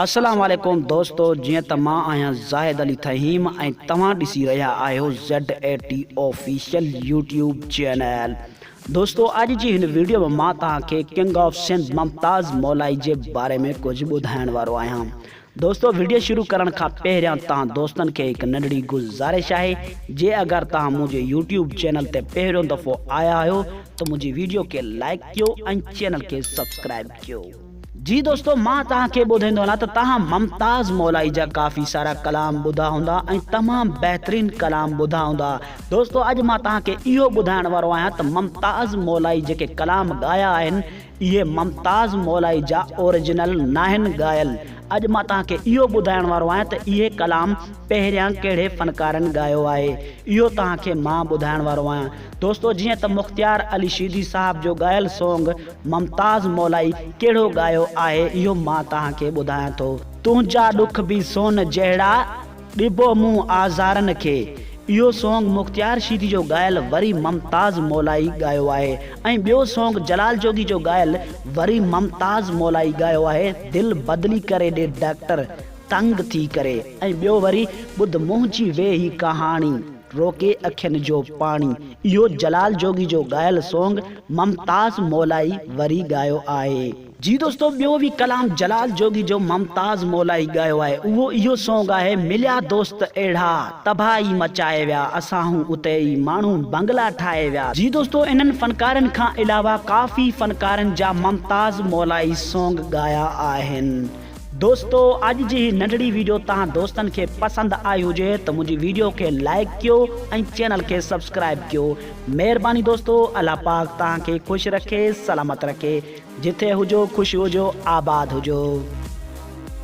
السلام عليڪم دوستو جيئن ته مان آهيان زاهد علي ٿهيم ۽ توهان ڏسي رهيا آهيو Z A T official YouTube channel دوستو اڄ جي هن ويڊيو ۾ مان توهان کي ڪنگ آف سنڌ ممتاز مولائي جي باري ۾ ڪجهه ٻڌائڻ وارو آهيان دوستو ويڊيو شروع ڪرڻ کان پهريان توهان دوستن کي هڪ ننڍڙي گذارش آهي جي اگر توهان منهنجي يوٽيوب چينل تي پهريون دفعو آيا آهيو ته منهنجي ويڊيو کي لائيڪ ڪيو ۽ چينل کي سبسڪرائب ڪيو. جي دوستو مان توهان کي ٻڌائيندو هلان ته توهان ممتاز مولائي جا ڪافي سارا ڪلام ٻڌا هوندا ۽ تمام بهترين ڪلام ٻڌا هوندا دوستو اڄ مان توهان کي اهو ٻڌائڻ وارو آهيان ته ممتاز مولائي جيڪي ڪلام ڳايا آهن اهي ممتاز مولائي جا اوريجنل ناهن ڳايل اڄ مان توهان کي اهو ٻڌائڻ وارو آهيان ته اهي ڪلام پهريان ڪهڙي فنڪارن ڳايو آهي اهو توهان کي مان ٻڌائڻ وارو آهيان دوستو جيئن ته مختيار علي شيدي صاحب جو ڳايل سونگ ممتاز مولائي ڪهڙو ڳايو آهي اهو مان توهان کي ٻڌايان ٿو. تنهنجا ڏک به سون جهڙا، ڏبو منهن آزارن کي. اهو سونگ مختيار شيدي جو ڳايل وري ممتاز مولائي ڳايو آهي ۽ ٻيو سونگ جلال جوڳي جو ڳايل وري ممتاز مولائي ڳايو آهي دل بدلي ڪري ڏي ڊاڪٽر تنگ ٿي ڪري ۽ ٻيو وري ٻڌ منهنجي ويهي ڪهاڻي. روڪي اکين جو پاڻي اهو جلال جوڳي جو ڳايل سونگ ممتاز مولائي وري ڳايو آهي. جي دوستو ٻيو به ڪلام جلال جوڳي جو ممتاز مولائي ڳايو آهي اهو اهو سونگ آهي مليا دوست اهڙا تباهي مچائي ويا اسان هون اتي ئي ماڻهو بنگلا ٺاهي ويا. جي دوستو انهن فنڪارن کان علاوه ڪافي فنڪارن جا ممتاز مولائي سونگ ڳايا آهن. دوستو اڄ جي هي ننڍڙي ويڊيو توهان دوستن کي پسند آئي هجي ته منهنجي ويڊيو کي لائيڪ ڪيو ۽ چينل کي سبسڪرائيب ڪيو مهرباني دوستو الله پاڪ توهان کي خوش رکي سلامت رکي جٿي هجو خوش هجو آباد هجو.